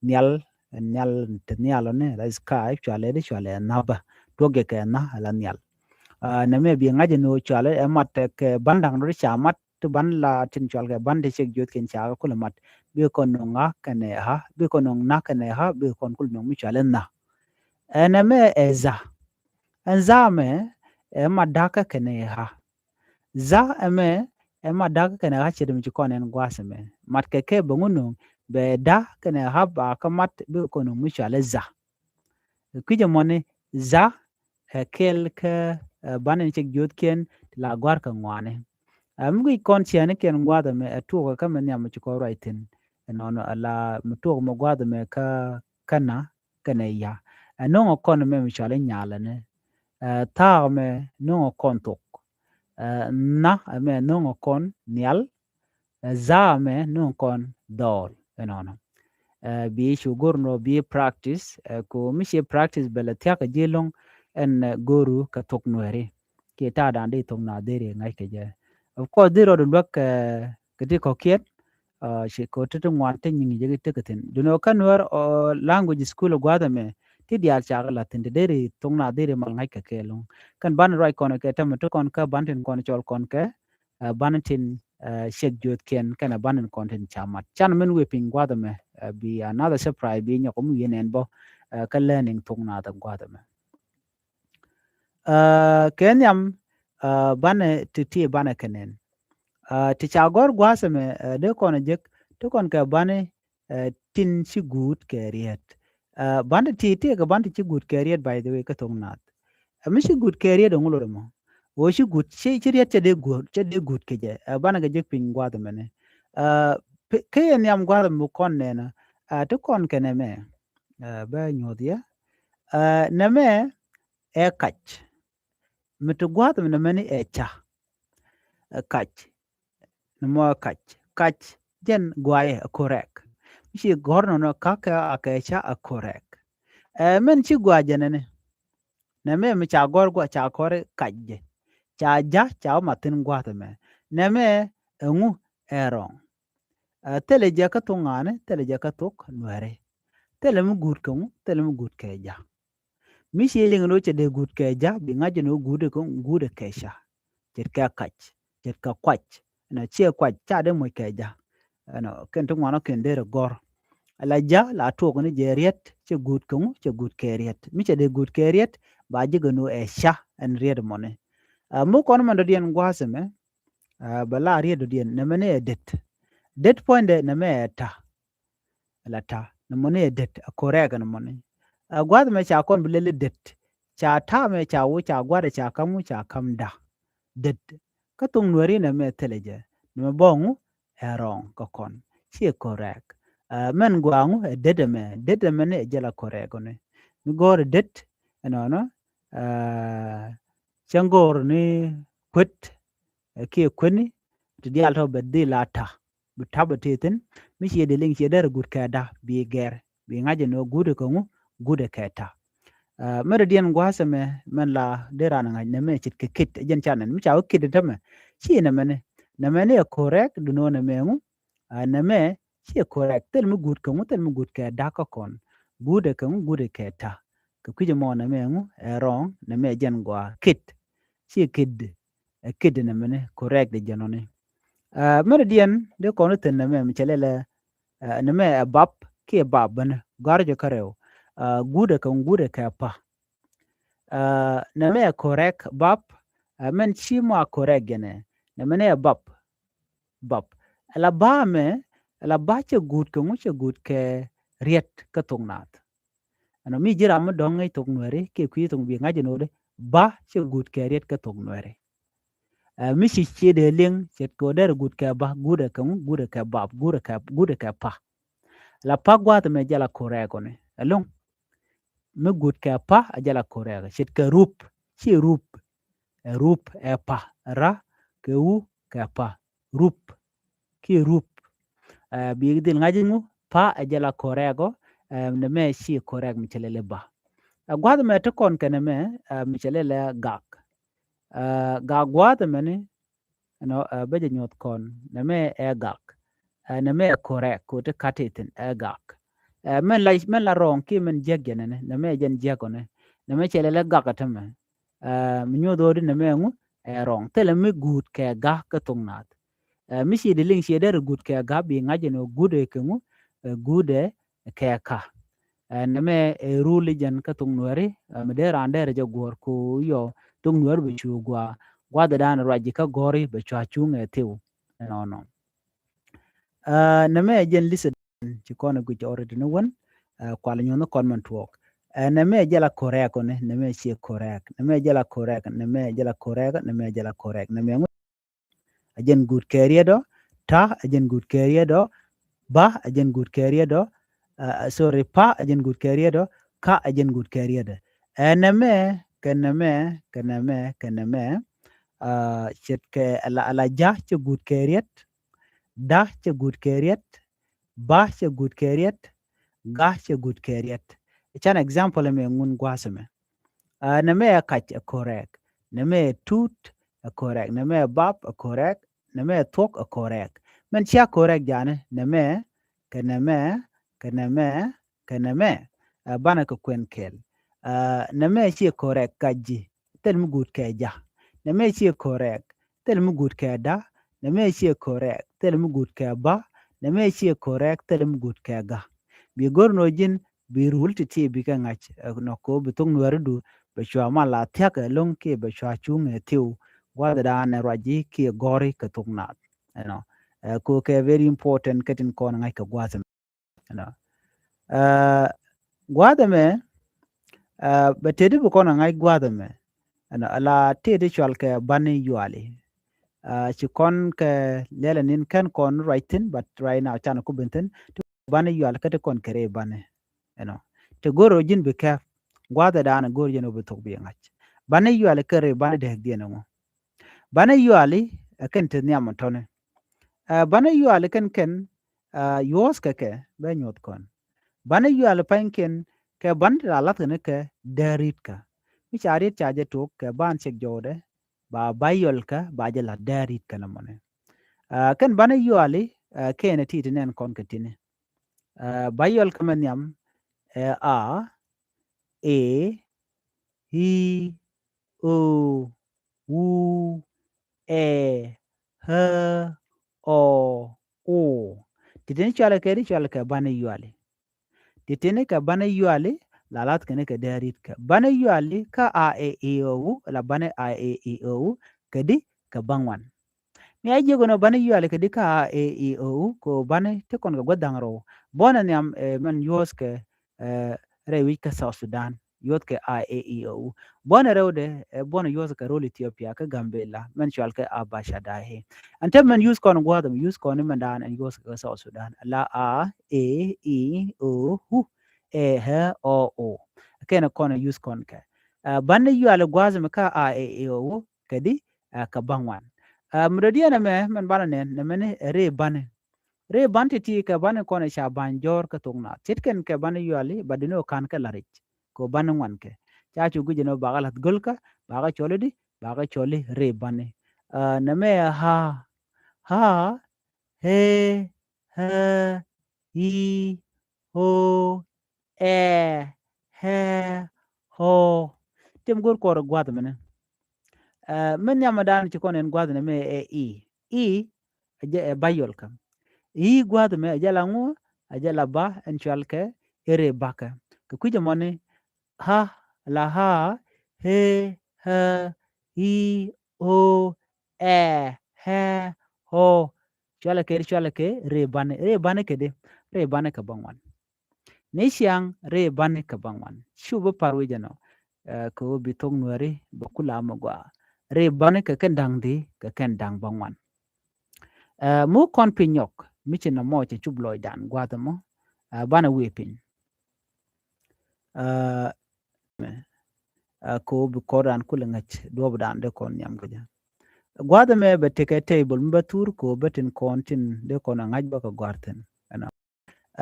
Nhial, nhial, ti nhial ɔ ni, la sky, cualɛ di, cualɛ nha bä. Tuɔɔkɛ kɛ nha, la nhial. Ɛ, nɛmɛ bi ŋa̱c ni ɣöö cualɛ, ɛ mat kɛ ban da̱ŋ rɔ ti ca mat, ti ban la tin cual kɛ ban ti cek jiöthkiɛn ca kɛ kulɛ mat. Bikɛ kɔn nöŋ ɣä kɛnɛ ɣä, bikɛ kɔn nöŋ nha kɛnɛ ɣä, bikɛ kɔn kulɛ nöŋ mi cualɛ nha. Ɛ nɛmɛ ɛ dha. Ɛn dha mɛ, ɛ mat da̱kä kɛnɛ ɣä. Dha ɛmɛ, ɛ mat da̱kä kɛnɛ ɣä ce̱t mi ci kɔn ɛn gua̱a̱th ɛmɛ. Mat kɛ kɛ bɛ ŋu nöŋ, bɛ da̱ kɛnɛ ɣä ba kä mat bikɛ kɔn nöŋ mi cualɛ dha. Kui̱c ɛmɔni dha, ɛ kɛl kä, ɛ, ban in cek jiöthkiɛn ti la gua̱a̱r kɛ ŋuani. Ɛ, mi guic kɔn ciɛnikiɛn gua̱a̱th ɛmɛ, ɛ tuɔɔkɛ kä mɛ nhiam mi ci kɔn ruac thi̱n. Ɛnɔnɔ ala mi tuɔɔkɛ mɛ gua̱a̱th ɛmɛ kä, kä nha kɛnɛ ɣä. Ɛ nöŋɛ kɔn mɛ mi cualɛ nyalɛ ni. Ɛ, thaak mɛ nöŋɛ kɔn thok. Ɛ, nha ɛmɛ nöŋɛ kɔn nhial. Ɛ, dha ɛmɛ nöŋɛ kɔn dhɔl. Ɛnɔnɔ. Ɛ, bi cu go̱r nɔ bi practice, ɛ, ko mi ci practice bɛ lɛ thia̱k kɛ ji̱ lo̱ŋ ɛn, ɛ, go̱ru kɛ thok Nuɛri. Kiɛ ta̱a̱ da̱a̱n di thok Naath deri ŋa̱c kɛ jɛ. Of course, di rɔɔd luäk, ɛ, kɛ ti kɔ̱kiɛn, ɛ, ci kɛ ti ti ŋuan ti nyiŋ jɛ ki ti kɛ thi̱n. Duundɛ kä Nuɛr, ɛ, language school gua̱a̱th ɛmɛ, ti diaal cakɛ la̱th thi̱n ti deri thok Naath deri mal ŋa̱c kɛ kɛ lo̱ŋ. Kɛn ban ruac kɔn kɛ tämɛ ti kɔn kä ban tin kɔn cɔl kɔn kɛ, ɛ, ban tin, ɛ, cek jiöthkiɛn kɛnɛ ban tin kɔn tin ca mat. Can min wëë piny gua̱a̱th ɛmɛ, ɛ, bi another surprise bi nyɔk mi wi̱i̱ nɛn bä, ɛ, kä learning thok Naath gua̱a̱th ɛmɛ. Ɛ, kɛ nhiam, ɛ, banɛ ti ti banɛ kɛ nɛn. Ɛ, ti ca gɔ̱r gua̱a̱th ɛmɛ, ɛ, dee kɔn ɛ jek, ti kɔn kɛ banɛ, ɛ, tin ci guut kɛ riet. Ɛ, banɛ ti, ti kɛ banɛ ti ci guut kɛ riet, by the way, kä thok Naath. Ɛ, mi ci guut kɛ riet ɛŋu lot ɛmɔ. Ɣöö ci guut, ci, ci riet cɛ dee guut, cɛ dee guut kɛ jɛ. Ɛ, banɛ kɛ jek piny gua̱a̱th ɛmɛni. Ɛ, pe-, kä yɛ nhiam gua̱a̱th ɛmɛ kɔn nɛnɛ. Ɛ, ti kɔn kɛ nɛmɛ. Ɛ, bɛ nyuɔth yɛ. Ɛ, nɛmɛ ɛ kac. Mi ti gua̱a̱th mi nɛmɛni ɛ ca. Ɛ kac. Nɛmɔ ɛ kac. Kac jɛn guayɛ ɛ korɛk. Mi ci gɔ̱r nɔnɔ kakɛ a kɛ ca ɛ korɛk. Ɛ mɛn ci gua̱a̱ jɛ nɛni. Nɛmɛ mi ca gɔ̱r gua̱a̱ ca kɔri kac jɛ. Ca ja̱ ca wä mathin gua̱a̱th ɛmɛ. Nɛmɛ ɛŋu ɛ rɔ̱ŋ. Ɛ thilɛ jɛ kä thok ŋa̱a̱ni, thilɛ jɛ kä thok Nuɛri. Thilɛ mi guut kɛ ŋu, thilɛ mi guut kɛ ja̱. Mi ci liŋ ni wä cɛ dee guut kɛ ja̱, bi ŋa̱c ni wä guut kɛ ŋu, guut kɛ ca. Ce̱tkɛ kac, ce̱tkɛ kuac. Ɛnɔ ciɛ kuac, ca dee moc kɛ ja̱. Ɛnɔ kɛn ti ŋuan ɔ kɛn dee rɛ gɔ̱r. Ala ja̱, la tuɔk ni jɛ riet, cɛ guut kɛ ŋu, cɛ guut kɛ riet. Mi cɛ dee guut kɛ riet, ba ji̱ kɛ ni wä ɛ ca, ɛn riet mɔni. Ɛ mi kɔn mɛn dɔ̱diɛn gua̱a̱th ɛmɛ, ɛ bɛ la riet dɔ̱diɛn, nɛmɛni ɛ det. Det puɔ̱nydɛ nɛmɛ ɛ ta̱. Ala ta̱. Nɛmɔni ɛ det, ɛ korɛk nɛmɔni. Ɛ gua̱a̱th ɛmɛ ca kɔn bi lɛli det. Ca ta̱ mɛ ca wä, ca gua̱a̱th ɛ ca ka̱m wä, ca ka̱m da̱. Det. Kä thok Nuɛri nɛmɛ thilɛ jɛ. Nɛmɛ bä ŋu ɛ rɔ̱ŋ kä kɔn. Ciɛ korɛk. Ɛ mɛn gua̱a̱ ŋu ɛ det ɛmɛ. Det ɛmɛni ɛ jɛ la korɛk ɔni. Mi gɔ̱r ɛ det, ɛnɔnɔ, ɛ, cäŋ go̱o̱r ni kuet, ɛ, kiɛ kueni, ti diaal tɔ bɛ dhil a ta̱. Bi ta̱ bɛ tëë thi̱n, mi ciɛ dee liŋ ciɛ derɛ guut kɛ da̱, bi gɛr, bi ŋa̱c ɛn ɣöö guut ɛ kɛ ŋu, guut ɛ kɛ ta̱. Ɛ, mɛn dɔ̱diɛn gua̱a̱th ɛmɛ, mɛn la dee raan ŋa̱c nɛmɛ ce̱tkɛ kit, ɛ jɛn ca nɛn, mi ca wä kit ɛ tämɛ, ci nɛmɛni, nɛmɛni ɛ korɛk, duundɛ nɛmɛ ŋu, ɛ, nɛmɛ, ciɛ korɛk, thil mi guut kɛ ŋu, thil mi guut kɛ da̱ kä kɔn, guut ɛ kɛ ŋu, guut ɛ kɛ ta̱. Kɛ kui̱c ɛmɔ nɛmɛ ŋu, ɛ rɔ̱ŋ, nɛmɛ jɛn gua̱a̱, kit. Ciɛ kit, ɛ kit nɛmɛni, korɛk di jɛn ɔni. Ɛ, mɛn dɔ̱diɛn, dee kɔn wä thi̱n nɛmɛ, mi cɛ lɛlɛ, ɛ, nɛmɛ ɛ bap, kiɛ bap bäni, gɔ̱a̱r jɛ kä rɛw. Ɛ, guut ɛ kɛ ŋu, guut ɛ kɛ pa̱. Ɛ, nɛmɛ ɛ korɛk, bap, ɛ, mɛn ci mɔ a korɛk jɛnɛ, nɛmɛni ɛ bap. Bap. Ala ba mɛ, ala ba cɛ guut kɛ ŋu, cɛ guut kɛ riet kä thok Naath. Ɛnɔ mi ji̱ ram mi dɔ̱ŋ ŋäc thok Nuɛri, kiɛ kui̱ thok bi ŋa̱c ɛn ɣöö dee, ba cɛ guut kɛ riet kä thok Nuɛri. Ɛ, mi ci ciɛ dee liŋ, ce̱tkɛ ɣöö derɛ guut kɛ ba, guut ɛ kɛ ŋu, guut ɛ kɛ bap, guut ɛ kɛ, guut ɛ kɛ pa̱. Ala pa̱ gua̱a̱th ɛmɛ jɛ la korɛk ɔni. Ɛlɔ̱ŋ. Mi guut kɛ pa̱ a jɛ la korɛk. Ce̱tkɛ rup, ci rup. Ɛ rup ɛ pa̱. Ra, kɛ wu kɛ pa. Rup. Kiɛ rup. Ɛ, bi dhil ŋa̱c iŋu, pa ɛ jɛ la correct ɔ, ɛ, nɛmɛ ci correct mi cɛ lɛl ɛ ba. Ɛ, gua̱th ɛmɛ ti kɔn kɛ nɛmɛ, ɛ, mi cɛ lɛl ɛ gak. Ɛ, gak gua̱th ɛmɛni, you know, ɛ, bä jɛ nyuɔth kɔn, nɛmɛ ɛ gak. Ɛ, nɛmɛ ɛ correct, ko ti kat ithin, ɛ gak. Ɛ, mɛn la, mɛn la wrong, kiɛ mɛn jiäk jɛ nɛnɛ, nɛmɛ ɛ jɛn jiäk ɔ nɛ. Nɛmɛ cɛ lɛl ɛ gak ɛ tämɛ. Ɛ, mi nyuɔth ɣöö di nɛmɛ ɛŋu, ɛ wrong. Thilɛ mi guut kɛ ga kä thok naath. Ɛ, mi ci di liŋ ciɛ derɛ guut kɛ ga bi ŋa̱c ɛn ɣöö guut ɛ kɛ ŋu, ɛ guut ɛ kɛ ka. Ɛ, nɛmɛ ɛ rule jɛn kä thok nuɛri, ɛ, mi dee raan derɛ jɛ guɔ̱ɔ̱r ko yɔ thok nuɛri bɛ cu gua, gua̱dhɛ dan ruac ji̱ kä gɔ̱ri bɛ cua cuŋ ɛ thiw. Ɛnɔnɔ. Ɛ, nɛmɛ ɛ jɛn list ci kɔn ɛ guic already ni wän, ɛ, kual nyuɔ̱n ni kɔn mɛn tuɔɔk. Ɛ, nɛmɛ jɛ la correct ɔ ni, nɛmɛ ciɛ correct. Nɛmɛ jɛ la correct, nɛmɛ jɛ la correct, nɛmɛ jɛ la correct. Nɛmɛ ŋu, ɛ jɛn guut kɛ riet ɔ, ta, ɛ jɛn guut kɛ riet ɔ, ba, ɛ jɛn guut kɛ riet ɔ, ɛ, sorry, pa, ɛ jɛn guut kɛ riet ɔ, ka, ɛ jɛn guut kɛ riet ɔ. Ɛ, nɛmɛ, kɛ nɛmɛ, kɛ nɛmɛ, kɛ nɛmɛ, ɛ, ce̱tkɛ ala, ala ja cɛ guut kɛ riet, da cɛ guut kɛ riet, ba cɛ guut kɛ riet, ga cɛ guut kɛ riet. Can example mɛ ŋun gua̱a̱th mɛ. Ɛ, nɛmɛ ɛ kac ɛ correct. Nɛmɛ ɛ tut ɛ correct. Nɛmɛ ɛ bap ɛ correct. Nɛmɛ ɛ thuɔ̱k ɛ correct. Mɛn cia correct janɛ, nɛmɛ, kɛ nɛmɛ, kɛ nɛmɛ, kɛ nɛmɛ. Ɛ, banɛ kɛ kuɛn kɛl. Ɛ, nɛmɛ ciɛ correct, kac ji̱. Thil mi guut kɛ ja. Nɛmɛ ciɛ correct. Thil mi guut kɛ da, nɛmɛ ciɛ correct. Thil mi guut kɛ ba, nɛmɛ ciɛ correct. Thil mi guut kɛ ga. Bi go̱r nɔ ji̱n, bi rule ti̱ti̱ bikɛ ŋa̱c, ɛ, nɔ ko bi thok nuɛridu bɛ cua mal la thia̱k ɛlɔ̱ŋ kiɛ bɛ cua cuŋ ɛ thiw. Gua̱dhɛ dan ɛ ruac ji̱ kiɛ gɔ̱ri kɛ thok naath. Ɛnɔ. Ɛ, ko kɛ very important kä tin kɔn ŋa̱c kɛ gua̱th ɛmɛ. Ɛnɔ. Ɛ, gua̱th ɛmɛ, ɛ, bɛ tëëdi bi kɔn ɛ ŋa̱c gua̱th ɛmɛ. Ɛnɔ, ala tëëdi cual kɛ bani yuali. Ɛ, ci kɔn kɛ lɛl ɛn in kɛn kɔn ruac thi̱n, but right now canɛ ku ben thi̱n. Ti bani yuali kä ti kɔn kɛ rɛy bani. Ɛnɔ. Ti go̱r ɔ ji̱n bi kɛp. Gua̱th ɛ daanɛ go̱r jɛn ɔ bi thok bi ŋa̱c. Bani yuali kä rɛy bani dääk diɛn ɛŋɔ. Bani yuali, ɛ kɛn ti nhiam ɔ tɔni. Ɛ, bani yuali kɛn kɛn, ɛ, yuɔ̱ɔ̱th kɛ kɛ, bɛ nyuɔ̱th kɔn. Bani yuali pa̱nykiɛn, kɛ bani ti la la̱th kɛn kɛ dääk ri̱t kä. Mi ca ri̱t ca jɛ tok, kɛ ban cɛk jɔwdɛ, ba, ba yuɔl kä, ba jɛ la̱th dääk ri̱t kä nɔmɔni. Ɛ, kɛn bani yuali, ɛ, kɛn ɛ ti ti nɛn kɔn kɛ tini. Ɛ, ba yuɔl kä mɛ nhiam, ɛ, a, e, i, o, u, ɛ, ɛ, ɔ, o. Ti tini cualɛ kɛ di cualɛ kɛ bani yuali. Ti tini kɛ bani yuali, la la̱th kɛn kɛ dääk ri̱t kä. Bani yuali kä a, e, i, o, u, la bani a, e, i, o, u, kɛ di kɛ baŋuan. Mi a jiök ɛn ɔ bani yuali kɛ di kä a, e, i, o, u, kɛ ɣöö bani ti kɔn kɛ gua̱th da̱ŋ rɛw. Buɔ̱nɛ nhiam, ɛ, mɛn yuɔ̱ɔ̱th kɛ, ɛ, rɛy wi̱c kä South Sudan. Yuɔ̱ɔ̱th kɛ a, e, i, o, u. Buɔ̱nɛ rɛwdɛ, ɛ, buɔ̱nɛ yuɔ̱ɔ̱th kɛ ro̱l Ethiopia kä Gambela. Mɛn cual kɛ a ba ca da̱a̱ i̱. Ɛn te mɛn yuɔ̱ɔ̱th kɔn gua̱a̱th ɛmɛ, yuɔ̱ɔ̱th kɔn ni mɛn da̱a̱n ɛn yuɔ̱ɔ̱th kɛ South Sudan. La a, e, i, o, u, ɛ, ɛ, ɔ, o. Kɛn kɔn yuɔ̱ɔ̱th kɔn kɛ. Ɛ, bani yuali gua̱a̱th ɛmɛ kä a, e, i, o, u. Kɛ di, ɛ, kɛ baŋuan. Ɛ, mi dɔ̱diɛn ɛmɛ, mɛn banɛ nɛn, nɛmɛni ɛ rɛy bani. Rɛy bani ti̱ti̱ kɛ bani kɔn ca ba̱ny jɔ̱ɔ̱r kä thok naath. Ce̱tkɛn kɛ bani yuali, ba dini ɔ ka̱n kɛ la̱ric. Kɛ bani ŋuan kɛ. Ca cu guic ɛn ɔ bakɛ la̱th göl kä, bakɛ cɔl i̱di, bakɛ cɔl i̱ rɛy bani. Ɛ, nɛmɛ ɛ ha, ha, he, hɛ, i, o, ɛ, hɛ, ɔ. Tim go̱r kɔr gua̱th mɛnɛ. Ɛ, mɛn nhiam ɛ da̱a̱n ci kɔn ɛn gua̱th nɛmɛ ɛ i. I, ɛ jɛ ɛ ba yuɔl kä. I gua̱th mɛ ɛ jɛ la ŋu, ɛ jɛ la ba, ɛn cual kɛ, i rɛy bakä. Kɛ kui̱c ɛmɔni, ha, la ha, he, hɛ, i, o, ɛ, hɛ, ɔ. Cualɛ kɛ, cualɛ kɛ, rɛy bani, rɛy bani kɛ di, rɛy bani kɛ baŋuan. Ni ciaŋ rɛy bani kɛ baŋuan. Cu bi par wi̱c ɛnɔ, ɛ, kɛ ɣöö bi thok nuɛri, bɛ kula mɛ gɔaa. Rɛy bani kɛ kɛn da̱ŋ di, kɛ kɛn da̱ŋ baŋuan. Ɛ, mi wä kɔn piny nyɔk, mi ci nɔmɔ cɛ cup lɔcdan gua̱th ɛmɔ, ɛ, banɛ wee piny. Ɛ, ɛ, kɛ ɣöö bi kɔrdan kulɛ ŋäc duɔ̱ɔ̱pdan dee kɔn nhiam kɛ jɛ. Gua̱a̱th ɛmɛ bɛ tekɛ table mi bä thur kɛ ɣöö bä tin kɔn tin dee kɔn a ŋa̱c bä kɛ gɔ̱a̱r thi̱n. Ɛnɔ.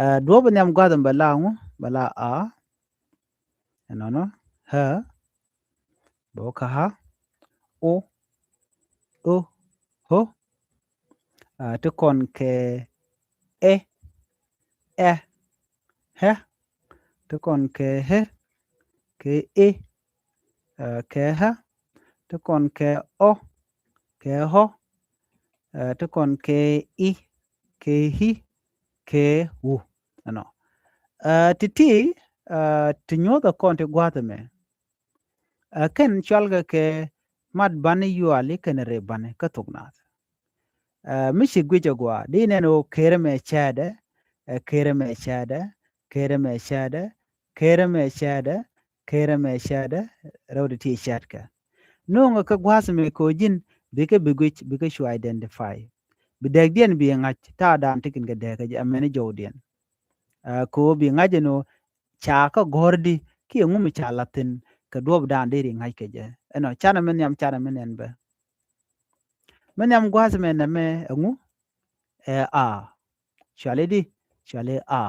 Ɛ, duɔ̱ɔ̱p in nhiam gua̱a̱th ɛmɛ bɛ la ŋu, bɛ la a. Ɛnɔnɔ. Ɛ. Bɛ wä kä ha. O. O. Ho. Ɛ, ti kɔn kɛ ɛ. Ɛ. Ɛ. Ti kɔn kɛ ɛ. Kɛ ɛ. Ɛ, kɛ ɛ. Ti kɔn kɛ ɔ. Kɛ ɔ. Ɛ, ti kɔn kɛ i. Kɛ i. Kɛ u. Ɛnɔ. Ɛ, ti ti, ɛ, ti nyuɔth ɛ kɔn ti gua̱a̱th ɛmɛ. Ɛ, kɛn cɔalkɛ kɛ mat bani yuali kɛn rɛ bani kä thok naath. Ɛ, mi ci guic ɛ gɔaa di nɛn ɣöö kerɛ mɛ cɛɛdɛ. Ɛ, kerɛ mɛ cɛɛdɛ. Kerɛ mɛ cɛɛdɛ. Kerɛ mɛ cɛɛdɛ. Kerɛ mɛ cɛɛdɛ. Rɛw di ti cɛɛtkɛ. No̱o̱ŋɛ kä gua̱a̱th mɛ kɛ ɣöö ji̱n bikɛ bi guic bikɛ cu identify. Bi dɛɛkdiɛn bi ŋa̱c ta̱a̱ daan ti kɛn kɛ dɛɛkä jɛ ɛmɛni jɔwdiɛn. Ɛ, kɛ ɣöö bi ŋa̱c ɛn ɣöö ca kä gɔ̱r di kiɛ ŋu mi ca la̱th thi̱n kɛ duɔ̱ɔ̱p daan deri ŋa̱c kɛ jɛ. Ɛnɔ, canɛ mi nhiam, canɛ mi nɛn bä. Mi nhiam gua̱a̱th mɛ nɛmɛ ɛŋu? Ɛ a. Cuali di? Cuali a.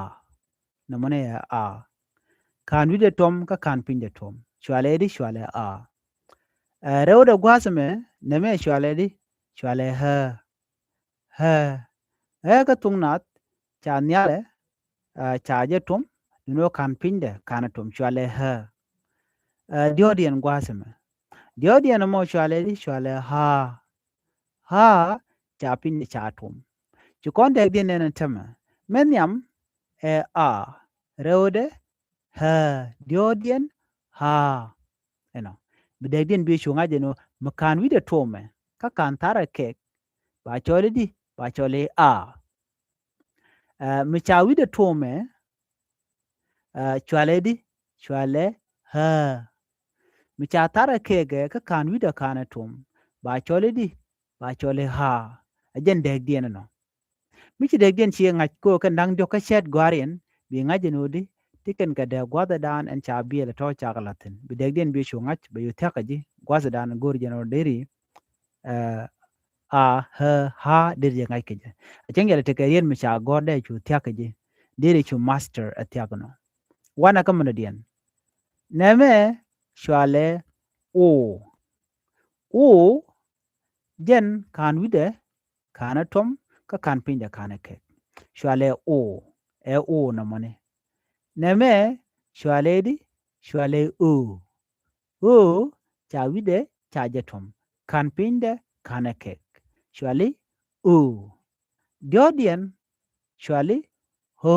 Nɛmɔni ɛ a. Ka̱n wi̱cdɛ tuɔm kä ka̱n pinydɛ tuɔm. Cuali di? Cuali a. Ɛ, rɛwdɛ gua̱a̱th mɛ nɛmɛ cuali di? Cuali ɛ. Ɛ. Ɛ kä thok naath ca nhialɛ, ɛ, ca jɛ tuɔm, duŋni ɣöö ka̱n pinydɛ ka̱n ɛ tuɔm, cuali ɛ. Ɛ, diɔ̱ɔ̱kdiɛn gua̱a̱th ɛmɛ. Diɔ̱ɔ̱kdiɛn ɛmɔ cuali di? Cuali ɛ. Ɛ. Ca pinydɛ ca tuɔm. Ci kɔn dɛɛkdiɛn nɛn ɛ tämɛ. Mi nhiam ɛ a. Rɛwdɛ ɛ. Diɔ̱ɔ̱kdiɛn ɛ. Ɛnɔ. Bi dɛɛkdiɛn bi cu ŋa̱c ɛn ɣöö mi ka̱n wi̱cdɛ tuɔmɛ kä ka̱n tharɛ kɛk, ba cɔl i̱di? Ba cɔl i̱ a. Ɛ, mi ca wi̱cdɛ tuɔmɛ, ɛ, cualɛ di? Cualɛ ɛ. Mi ca tharɛ kɛk ɛ kä ka̱n wi̱cdɛ ka̱n ɛ tuɔm, ba cɔl i̱di? Ba cɔl i̱ a. Ɛ jɛn dɛɛkdiɛn ɛnɔ. Mi ci dɛɛkdiɛn ci ŋa̱c kɛ ɣöö kɛn da̱ŋ diɔ̱k kä cɛɛt gɔ̱a̱r yɛn, bi ŋa̱c ɛn ɣöö di ti kɛn kɛ dee gua̱a̱th ɛ daan ɛn ca biɛl ɛ tɔ̱ cak la̱th thi̱n. Bi dɛɛkdiɛn bi cu ŋa̱c bɛ cu thia̱k kä ji̱ gua̱a̱th ɛ daan go̱o̱r jɛn ɣöö deri, ɛ, a, ɛ, ɛ, deri jɛ ŋa̱c kɛ jɛ. A cäŋ yɛl ɛ tekɛ riet mi ca gɔ̱r dee cu thia̱k kä ji̱. Deri cu master ɛ thia̱k nɔ. Wanɛ kä minɔdiɛn. Nɛmɛ cualɛ o. O, jɛn ka̱n wi̱cdɛ ka̱n ɛ tuɔm kä ka̱n pinydɛ ka̱n ɛ kɛk. Cualɛ o. Ɛ o nɔmɔni. Nɛmɛ cualɛ di? Cualɛ o. O, ca wi̱cdɛ ca jɛ tuɔm, ka̱n pinydɛ ka̱n ɛ kɛk. Cuali o. Diɔ̱ɔ̱kdiɛn cuali o.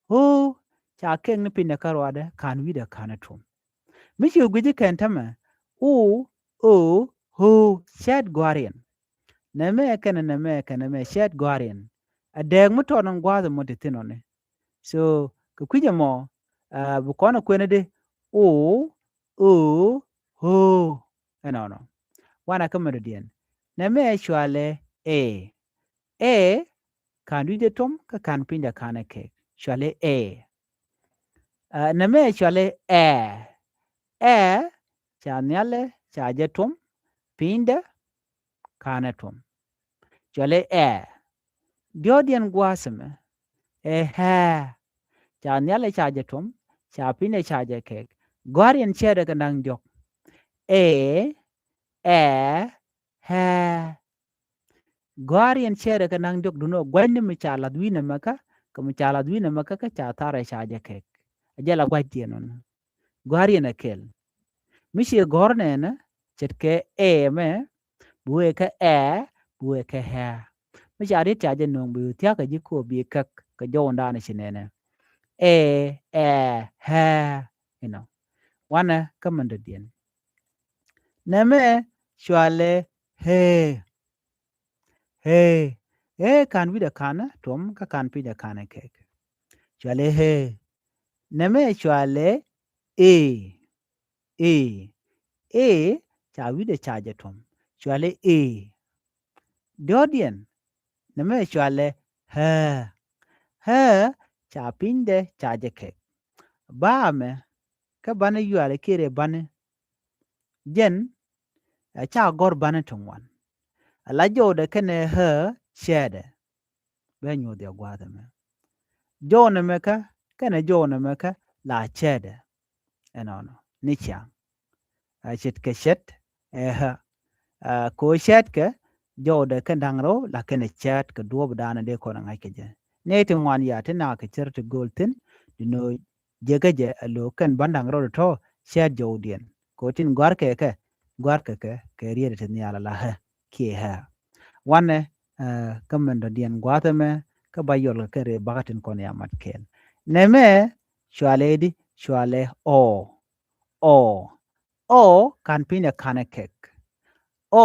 O, ca kɛk ni pinydɛ kä ruaadɛ, ka̱n wi̱cdɛ ka̱n ɛ tuɔm. Mi ci guic i̱ kɛn tämɛ, o, o, o, cɛɛt gɔ̱a̱r yɛn. Nɛmɛ kɛnɛ nɛmɛ kɛnɛ nɛmɛ cɛɛt gɔ̱a̱r yɛn. Ɛ dɛɛk mi tɔt ni gua̱a̱th ɛmɔ ti thi̱n ɔni. So kɛ kui̱c ɛmɔ, ɛ, bi kɔn ɛ kuɛn i̱di? O, o, o. Ɛnɔnɔ. Wanɛ kä minɔdiɛn. Nɛmɛ cualɛ ɛ. Ɛ, ka̱n wi̱cdɛ tuɔm kä ka̱n pinydɛ ka̱n ɛ kɛk. Cualɛ ɛ. Ɛ, nɛmɛ cualɛ ɛ. Ɛ, ca nhialɛ ca jɛ tuɔm, pinydɛ ka̱n ɛ tuɔm. Cualɛ ɛ. Diɔ̱ɔ̱kdiɛn gua̱a̱th ɛmɛ ɛ ɛ. Ca nhialɛ ca jɛ tuɔm, ca pinydɛ ca jɛ kɛk. Gɔ̱a̱r yɛn cɛɛtdɛ kɛ da̱ŋ diɔ̱k. Ɛ, ɛ, ɛ. Gɔ̱a̱r yɛn cɛɛtdɛ kɛ da̱ŋ diɔ̱k, duŋni ɣöö gua̱cni mi ca la̱th wi̱i̱ nɛmɛ kä, kɛ mi ca la̱th wi̱i̱ nɛmɛ kä, kä ca tharɛ ca jɛ kɛk. Ɛ jɛ la gua̱cdiɛn ɔnɔ. Gɔ̱a̱r yɛn ɛ kɛl. Mi ciɛ gɔ̱r nɛnɛ, ce̱tkɛ ɛ mɛ, bi wee kɛ ɛ, bi wee kɛ ɛ. Mi ca riet ca jɛ nööŋ bi thia̱k kä ji̱ kɛ ɣöö bi käk kɛ jɔwundan ci nɛnɛ. Ɛ, ɛ, ɛ, you know. Wanɛ kä minɔdiɛn. Nɛmɛ cualɛ ɛ. Ɛ, ɛ ka̱n wi̱cdɛ ka̱n ɛ tuɔm kä ka̱n pinydɛ ka̱n ɛ kɛk. Cualɛ ɛ. Nɛmɛ cualɛ ɛ. Ɛ. Ɛ, ca wi̱cdɛ ca jɛ tuɔm. Cualɛ ɛ. Diɔ̱ɔ̱kdiɛn. Nɛmɛ cualɛ ɛ. Ɛ, ca pinydɛ ca jɛ kɛk. Ba mɛ, kä banɛ yuali kiɛ rɛ banɛ. Jɛn, ɛ, ca gɔ̱r banɛ ti ŋuan. Ala jɔwdɛ kɛnɛ ɣä cɛɛtdɛ. Bɛ nyuɔth yɛ gua̱a̱th ɛmɛ. Jɔw nɛmɛ kä kɛnɛ jɔw nɛmɛ kä la cɛɛtdɛ. Ɛnɔnɔ ni ciaŋ. Ɛ ce̱tkɛ cɛɛt ɛ ɣä. Ɛ kɛ ɣöö cɛɛtkɛ jɔwdɛ kɛn da̱ŋ rɛw la kɛnɛ cɛɛt kɛ duɔ̱ɔ̱p da̱a̱n dee kɔn ɛ ŋa̱c kɛ jɛ. Nɛy ti ŋuan ya ti naak kɛ cär ti gööl thi̱n. Di nöö jekä jɛ ɛ lo̱o̱ kɛn ban da̱ŋ rɛw tɔ̱ cɛɛt jɔwdiɛn. Kɛ ɣöö tin gɔ̱a̱rkɛ kɛ gɔ̱a̱rkɛ kɛ kɛ riet ti nhial ala ɣä kiɛ ɣä. Wanɛ ɛ kä mɛn dɔ̱diɛn gua̱a̱th ɛmɛ kä ba yɔl kɛ kɛn rɛy bakä tin kɔn ya mat kɛɛl. Nɛmɛ cualɛ di cualɛ ɔ. Ɔ ɔ kan pi̱n ɛ kanɛ kɛk. Ɔ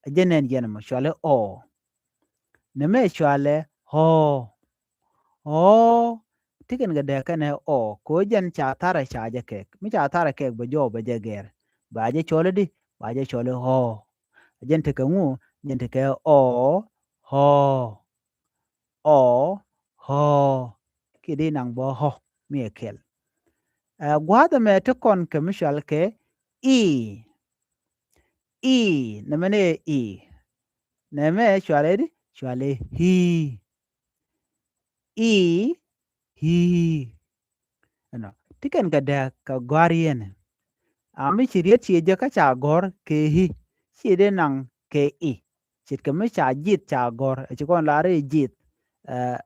ɛ jɛ nɛn yɛn ɛmɔ cualɛ ɔ. Nɛmɛ cualɛ ɔ. Ɔ ti kɛn kɛ dee kɛnɛ ɔ kɛ ɣöö jɛn ca tharɛ ca jɛ kɛk mi ca tharɛ kɛk bɛ jɔw bɛ jɛ gɛr. Ba jɛ cɔl di ba jɛ cɔl ɔ. Jɛn tekɛ ŋu jɛn tekɛ ɔ ɔ ɔ ɔ. Kiɛ di naŋ bä ɔ mi ɛ kɛl. Ɛ gua̱a̱th ɛmɛ ti kɔn kɛ mi cual kɛ i. I nɛmɛ ni ɛ i. Nɛmɛ cualɛ di cualɛ hi. I hi. Ɛnɔ ti kɛn kɛ dee kɛ gɔ̱a̱r yɛn. A mi ci riet ci jɛ kä ca gɔ̱r kɛ hi ci dee naŋ kɛ i. Ce̱tkɛ mi ca ji̱th ca gɔ̱r ɛ ci kɔn lar i̱ ji̱th. Ɛ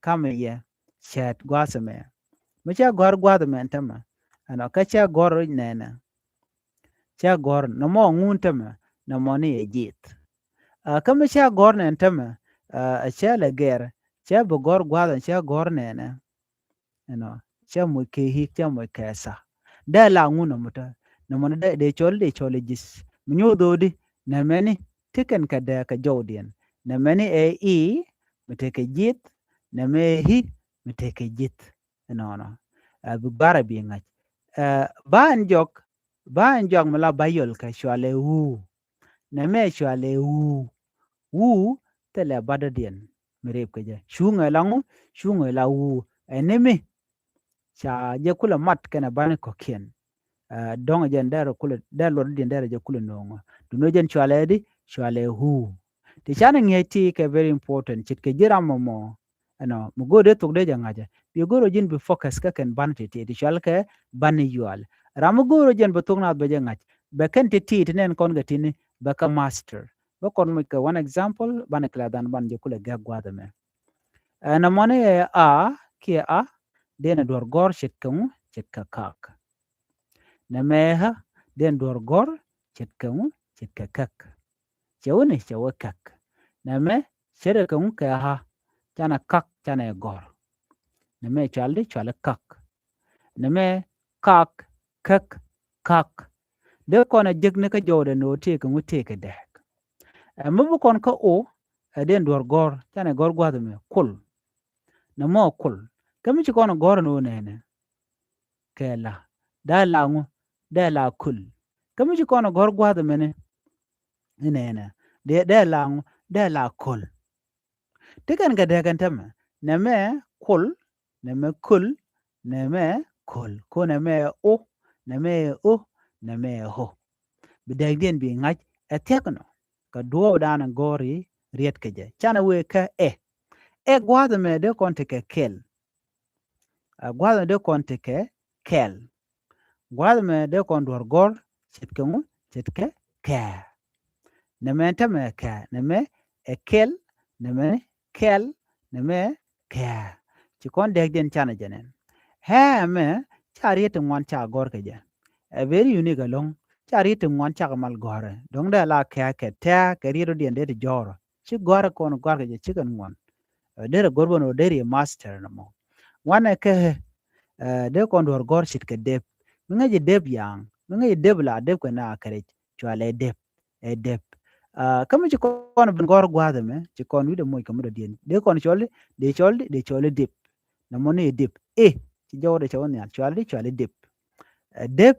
kamɛ yɛ cɛɛt gua̱a̱th ɛmɛ. Mi cɛ gɔ̱r gua̱a̱th ɛmɛ ɛn tämɛ ɛnɔ kä cɛ gɔ̱r nɛnɛ. Cɛ gɔ̱r nɔmɔ ŋun tämɛ nɔmɔ ni ɛ ji̱th. Ɛ kä mi cɛ gɔ̱r nɛn tämɛ ɛ cɛ lɛ gɛr cɛ bi gɔ̱r gua̱a̱th ɛn cɛ gɔ̱r nɛnɛ. Ɛnɔ cɛ moc kɛ hik cɛ moc kɛ tha. Dee la ŋun nɔmɔ tɔ nɔmɔ ni dee cɔl dee cɔl ji̱th mi nyoth odi. Nɛmɛ ni ti kɛn kɛ dee kɛ jɔwdiɛn. Nɛmɛ ni ɛ i mi tekɛ ji̱th. Nɛmɛ ɛ hi mi tekɛ ji̱th. Ɛnɔnɔ ɛ bi gɔ̱a̱rɛ bi ŋa̱c. Ɛ ba ɛn jɔk ba ɛn jɔak mi la ba yɔl kɛ cualɛ wu. Nɛmɛ cualɛ wu. Wu thilɛ ba dɔ̱diɛn mi rep kɛ jɛ cuŋɛ la ŋu cuŋɛ la wu. Ɛn ni mi ca jɛ kulɛ mat kɛnɛ bani kɔ̱kiɛn. Ɛ dɔ̱ŋ jɛn dɛr kulɛ dɛr luɔt dɔ̱diɛn dɛr jɛ kulɛ no̱o̱ŋɔ. Duno jɛn cualɛ di cualɛ wu. Ti canɛ ŋi̱eec ti kɛ very important ce̱tkɛ ji̱ ram mɔmɔ. Ɛnɔ mi go̱o̱r dee thok dee jɛ ŋa̱cä bi go̱o̱r ɔ ji̱n bi focus kä kɛn ban ti̱ti̱ ti cual kɛ ban i̱ yual. Ram mi go̱o̱r ɔ ji̱n bi thok naath bɛ jɛ ŋa̱c bɛ kɛn ti̱ti̱ ti nɛn kɔn kɛ ti̱ni bɛ kä master. Bä kɔn muc kɛ one example banɛ kila dhan ban jɛ kulɛ gɛk gua̱a̱th ɛmɛ. Ɛn ɛmɔni ɛ a kiɛ a dee nɛ duɔ̱r gɔ̱r ce̱tkɛ ŋu ce̱tkɛ kak. Nɛmɛ ɛ a dee nɛ duɔ̱r gɔ̱r ce̱tkɛ ŋu ce̱tkɛ kak. Cɛ wä ni cɛ wä kak. Nɛmɛ cɛ rɛ kɛ ŋu kɛ a canɛ kak canɛ gɔ̱r. Nɛmɛ cual di cual kak. Nɛmɛ kak kak kak. Dee kɔn a jek ni kä jɔwdɛ ni ɣöö tëëkɛ ŋu tëëkɛ dɛɛk. Ɛ mi bi kɔn kä o ɛ dee duɔ̱r gɔ̱r canɛ gɔ̱r gua̱th ɛmɛ kul. Nɛmɔ kul kä mi ci kɔn a gɔ̱r ni ɣöö nɛnɛ. Kɛ la dee la ŋu dee la kul. Kä mi ci kɔn a gɔ̱r gua̱th ɛmɛ ni nɛnɛ dee dee la ŋu dee la kul. Ti kɛn kɛ dee kɛn tämɛ nɛmɛ kul. Nɛmɛ köl. Nɛmɛ köl ko nɛmɛ ɛ o. Nɛmɛ ɛ o. Nɛmɛ ɛ o. Bi dɛɛkdiɛn bi ŋa̱c ɛ thiäk nɔ kɛ duɔɔp dan gɔ̱ri riɛt kɛ jɛ canɛ wee kä ɛ. Ɛ gua̱a̱th ɛmɛ dee kɔn tekɛ kɛl. Ɛ gua̱a̱th ɛmɛ dee kɔn tekɛ kɛl. Gua̱a̱th ɛmɛ dee kɔn duɔ̱r gɔ̱r ce̱tkɛ ŋu ce̱tkɛ kɛɛ. Nɛmɛ tämɛ kɛɛ nɛmɛ ɛ kɛl. Nɛmɛ kɛl. Nɛmɛ kɛɛ. Ci kɔn dɛɛkdiɛn canɛ jɛ nɛn. Ɛ ɛmɛ ca riet ti ŋuan ca gɔ̱r kɛ jɛ. Ɛ very unique ɛlɔ̱ŋ. Ca riet ti ŋuan cakɛ mal gɔ̱rɛ dɔ̱ŋ dee la kɛɛ kɛ tɛɛ kɛ riet rɔ diɛn dee ti jɔ̱ɔ̱rɔ ci gɔ̱rɛ kɔn gɔ̱r kɛ jɛ cikɛn ŋuan. Ɛ derɛ gɔ̱r bä nɔ derɛ master nɔmɔ. Wanɛ kɛ ɛ dee kɔn duɔ̱r gɔ̱r ce̱tkɛ dep. Mi ŋäci dep ya̱a̱ŋ mi ŋäci dep la dep kɛ na kɛrɛc cualɛ dep. Ɛ dep. Kä mi ci kɔn ben gɔ̱r gua̱a̱th ɛmɛ ci kɔn wi̱cdɛ moc kɛ mi dɔ̱diɛn dee kɔn cɔl di dee cɔl di dee cɔl di dep. Nɔmɔ ni ɛ dep ɛ ci jɔwdɛ cɛ wä nhial cual di cual di dep. Ɛ dep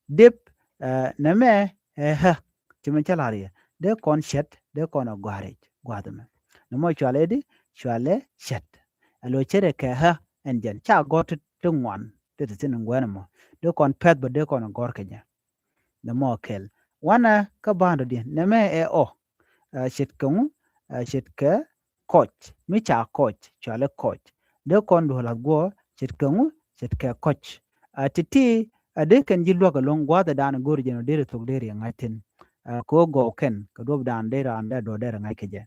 dep. Ɛ nɛmɛ ɛ ɣä. Ci min cä la̱r yɛ dee kɔn cɛt dee kɔn ɛ gɔ̱a̱ric gua̱a̱th ɛmɛ. Nɔmɔ cual ɛ di cual ɛ cɛt. Ɛ lo̱ cɛt ɛ kɛ ɣä ɛn jɛn ca gɔ̱r ti ti ŋuan ti ti thin in guɛn ɛmɔ dee kɔn pɛth bä dee kɔn ɛ gɔ̱r kɛ jɛ. Nɛmɔ kɛl wanɛ kä ba̱a̱n dɔ̱diɛn nɛmɛ ɛ ɔ. ce̱tkɛ ŋu? Ce̱tkɛ kɔc. Mi ca kɔc, cɔali kɔc. Dee kɔn duɔ̱ɔ̱r la̱th guɔ, ce̱tkɛ ŋu? Ce̱tkɛ kɔc. Ti̱ti̱ a dee kɛn ji̱ luäk ɛlɔ̱ŋ gua̱a̱th ɛ da̱a̱n go̱o̱r jɛn ɔ dee rɛ thok dee rɛ ŋa̱c thi̱n. Kɛ ɣöö gɔw kɛn kɛ duɔ̱ɔ̱p da̱a̱n dee raan dee duɔ̱ɔ̱r dee rɛ ŋa̱c kɛ jɛ.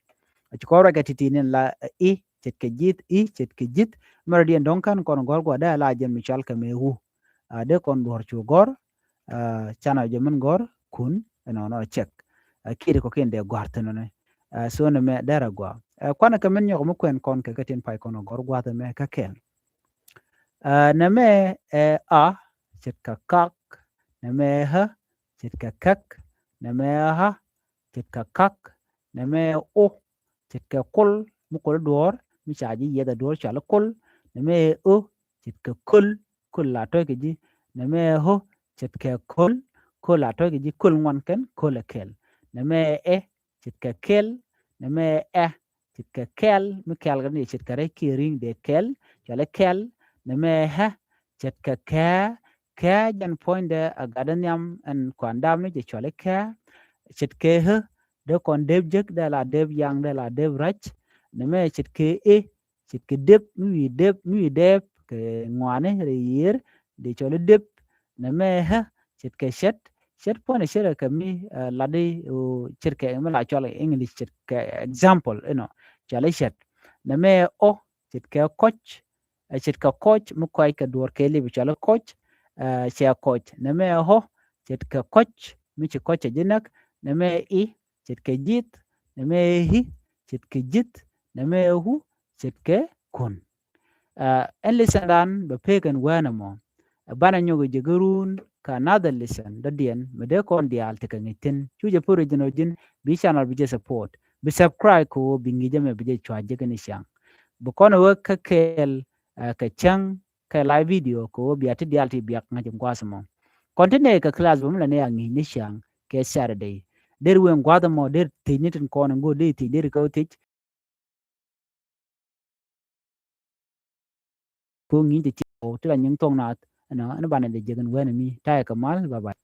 A ci kɔn ruac kɛ ti̱ti̱ ni la i̱ ce̱tkɛ ji̱th, i̱ ce̱tkɛ ji̱th. Mɛrɛ diɛn dɔ̱ŋ kän kɔn gɔ̱r gua̱a̱th dee la jɛn mi cɔal kɛ mɛ wu. A dee kɔn duɔ̱ɔ̱r cu gɔ̱r. Canɛ jɛ min gɔ̱r kun ɛnɔnɔ cɛk. A kiɛt kɔ̱kiɛn dee gɔ̱a̱r thi̱n ɔnɛ. So nɛmɛ dee rɛ gɔaa. Kuanɛ kɛ min nyɔk mi kuɛn kɔn kɛ kɛ tin pay kɔn gɔ̱r gua̱a̱th ɛmɛ kä kɛl. Nɛmɛ ɛ a ce̱tkɛ kak. Nɛmɛ ɛ ɣä ce̱tkɛ käk. Nɛmɛ ɛ ɣä ce̱tkɛ ka̱k. Nɛmɛ ɛ o ce̱tkɛ kol, mi kol i̱ duɔ̱ɔ̱r, mi ca ji̱ yieth ɛ duɔ̱ɔ̱r cɔal i̱ kol. Nɛmɛ ɛ o ce̱tkɛ köl, köl la tɔ̱c kɛ ji̱. Nɛmɛ ɛ o ce̱tkɛ köl, köl la tɔ̱c kɛ ji̱, köl ŋuan kɛn köl ɛ kɛl. Nɛmɛ ɛ ɛ ce̱tkɛ kɛl. Nɛmɛ ɛ ɛ ce̱tkɛ kɛl, mi kɛl kɛ ni ce̱tkɛ rɛc kiɛ ri̱ŋ dee kɛl, cɔal i̱ kɛl. Nɛmɛ ɛ ɣä ce̱tkɛ kɛɛ, kɛɛ jɛn puɔ̱nydɛ a gatdä nhiam ɛn kuan dapni jɛ cɔal i̱ kɛɛ. Ce̱tkɛ ɣä dee kɔn dep jek, dee la dep yaŋ, dee la dep rac. Nɛmɛ ce̱tkɛ i̱ ce̱tkɛ dep, mi wi̱i̱ dep, mi wi̱i̱ dep kɛ ŋuani rɛy yiër dee cɔl i̱ dep. Nɛmɛ ɣä ce̱tkɛ cɛt. Cɛt puɔ̱nɛ cɛt ɛ kɛ mi latdi ce̱tkɛ mi la cɔl English ce̱tkɛ example inɔ, cɔal i̱ cɛt. Nɛmɛ ɔ ce̱tkɛ kɔc. Ɛ ce̱tkɛ kɔc mi kɔc kɛ duɔ̱ɔ̱r kɛ lip cɔal i̱ kɔc. Cɛ kɔc. Nɛmɛ ɛ ɣɔ ce̱tkɛ kɔc mi ci kɔc cɛ ji̱ näk. Nɛmɛ ɛ i̱ ce̱tkɛ ji̱th. Nɛmɛ ɛ i̱ ce̱tkɛ ji̱th. Nɛmɛ ɛ wu ce̱tkɛ kun. Ɛn lesson dan bɛ pek ɛn wɛn ɛmɔ. Ɛ banɛ nyɔk ɛ jɛ gɛ run kä another lesson dɔ̱diɛn mi dee kɔn diaal tekɛ ŋi̱c thi̱n. Cu jɛ pur ɛ ji̱n ɔ ji̱n bi channel bi jɛ support, bi subscribe kɛ ɣöö bi ŋi̱i̱c ɛmɛ bi jɛ cua̱c jɛ kɛ ni ciaŋ. Bi kɔn ɛ wä kä kɛɛl kɛ cäŋ kɛ live video kɛ ɣöö bia ti diaal ti biak ŋa̱c in gua̱a̱th ɛmɔ. Kɔn ti nɛy kɛ class bä mi la nɛy a ŋi̱i̱c ni ciaŋ kɛ Saturday. Der weŋ gua̱a̱th ɛmɔ der thiec ni tin kɔn in go̱o̱r der thiec der kɛ wä thiec. Kɛ ɣöö ŋi̱i̱c ti ci ti la nyiŋ thok naath ɛnɔ ɛn banɛ dee jek in wɛn ɛmi ta̱yɛ kɛ mal, bye bye.